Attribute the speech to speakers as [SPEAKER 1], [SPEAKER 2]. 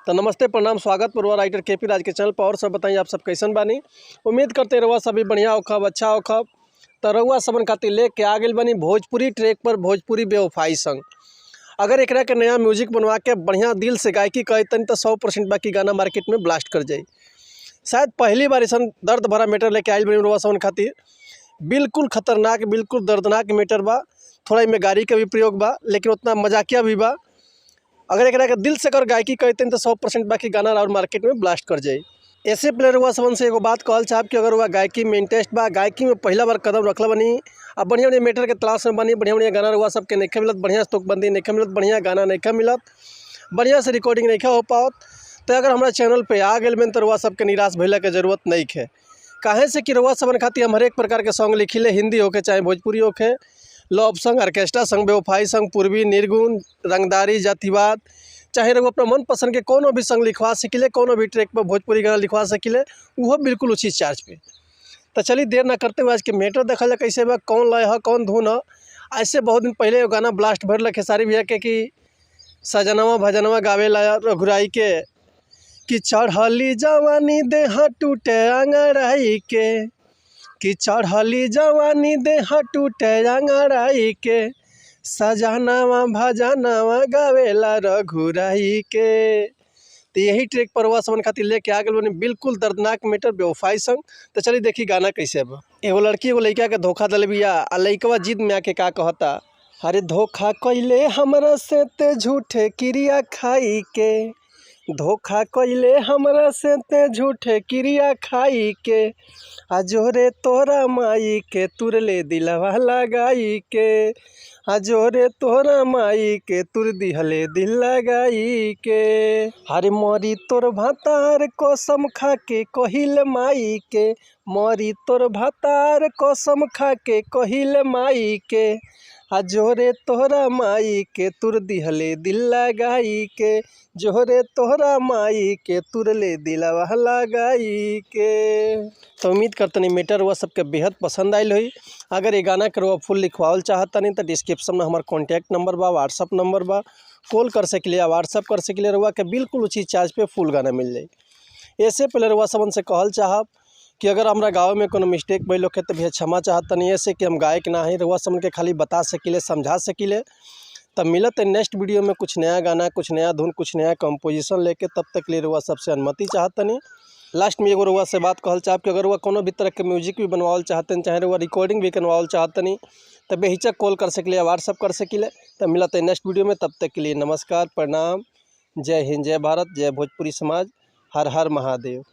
[SPEAKER 1] तो नमस्ते, प्रणाम, स्वागत बा राइटर केपी राज के चैनल पर। और सब बताइए आप सब कैसन बानी? उम्मीद करते रहुआ सभी बढ़िया होखब, अच्छा होखब। तो रहुआ सबन खातिर लेके आ गइल बानी भोजपुरी ट्रैक पर भोजपुरी बेवफाई संग। अगर एकरा के नया म्यूजिक बनवा के बढ़िया दिल से गायकी कहतनी तो 100% बाकी गाना मार्केट में ब्लास्ट कर जाई। शायद पहली बार ऐसा दर्द भरा मैटर लेके आइल बनी रहुआ सबन खातिर। बिल्कुल खतरनाक, बिल्कुल दर्दनाक मैटर बा। थोड़ा इमें गाड़ी के भी प्रयोग बा, लेकिन उतना मजाकिया भी बा। अगर एकरा के दिल से अगर गायकी कहते तो 100% बाकी गाना और मार्केट में ब्लास्ट कर जाए। ऐसे प्लेयर हुआ सबन से एगो बात कहल चाहब कि अगर वह गायकी में इंटरेस्ट बा, गायकी में पहला बार कदम रखल बनी आ बढ़िया बढ़िया मैटर के तलाश में बनी, बढ़िया बढ़िया गाना रुआ सबके नहीं मिलत, बढ़िया तुकबंदी नहीं मिलत, बढ़िया गाना नहीं मिलत, बढ़िया से रिकॉर्डिंग नहीं हो पावत, तो अगर हमारा चैनल पर आ गए बन तो रुआ सबके निराश भैला के जरूरत नहीं है। काहे से कि रुआ सबन खातिर हम हरेक प्रकार के सॉन्ग लिखिले, हिंदी होके चाहे भोजपुरी होके, लव संग, ऑर्केस्ट्रा संग, बेवफाई संग, पूर्वी, निर्गुण, रंगदारी, जातिवाद, चाहे रघु अपना मन पसंद के कोनो भी संग लिखवा सकिले, कोनो भी ट्रैक पर भोजपुरी गाना लिखवा सकिले, वह बिल्कुल उचित चार्ज पे। तो चलिए देर ना करते हुए आज के मैटर देखल जाए कैसे बा, कौन लय है, कौन धुन है। ऐसे बहुत दिन पहले एगो गाना ब्लास्ट भरल खेसारी भैया के कि सजनवा भजनवा गावेला रघुराई के कि चढ़ली जवानी देह टूटे अंगड़ाई के, कि चढ़ली जवानी देह टूटे अंगड़ाई के, सजनवा भजनवा गावेला रघुराई के। तो यही ट्रैक पर हुआ सबन खातिर लेके आ गइल बानी बिल्कुल दर्दनाक मैटर बेवफाई संग। तो चलिए देखी गाना कैसे बा। एगो लड़की एगो लड़का के धोखा दिले बिया आ लड़कवा जिद में आके का कहता, अरे धोखा कइले हमरा से ते झूठे क्रिया खाई के, धोखा कइले हमरा से ते झूठे क्रिया खाई के, आ जोरे तोरा माई के तुरले दिलवा लगाई के, आ जोरे तोरा माई के तुर दिहले दिल लगाई के, अरे मरी तोर भातार कसम खा के कहिल माई के, मरी तोर भातार कसम खा के कहिल माई के, आ जोरे तोहरा माई के तुर दिहले दिल लगाई के, जोरे तोहरा माई के तुरले दिलवा लगाई के। तो उम्मीद करतनी मैटर हुआ सबके बेहद पसंद आयल हुई। अगर ये गाना के रुआ फुल लिखवावल चाहतनी तो डिस्क्रिप्शन में हमार कॉन्टैक्ट नंबर बा, व्हाट्सअप नंबर बा, कॉल कर सकिले या व्हाट्सअप कर सकिले, रुआ के बिल्कुल उचित चार्ज पे फुल गाना मिल जाई। ऐसे पहले रुआ सबन से कहल चाहब कि अगर हमारा गाँव में कोनो मिस्टेक भइल होखे तो भैया क्षमा चाहतनी, ऐसे कि हम गायक ना ही, रुआ सबन के खाली बता सकिले, समझा सकिले। तब मिलत है नेक्स्ट वीडियो में कुछ नया गाना, कुछ नया धुन, कुछ नया कंपोजिशन लेके। तब तक लिए रुआ सबसे अनुमति चाहतनी। लास्ट में एगो रुआ से बात कहल चाहब कि अगर रुआ कोनो भी तरह के म्यूजिक भी बनवावल चाहतनी, चाहे रुआ रिकॉर्डिंग भी करवावल चाहतनी, तब बेहिचक कॉल कर सकिले या व्हाट्सअप कर सकिले। तब मिलत है नेक्स्ट वीडियो में, तब तक के लिए नमस्कार, प्रणाम, जय हिंद, जय भारत, जय भोजपुरी समाज, हर हर महादेव।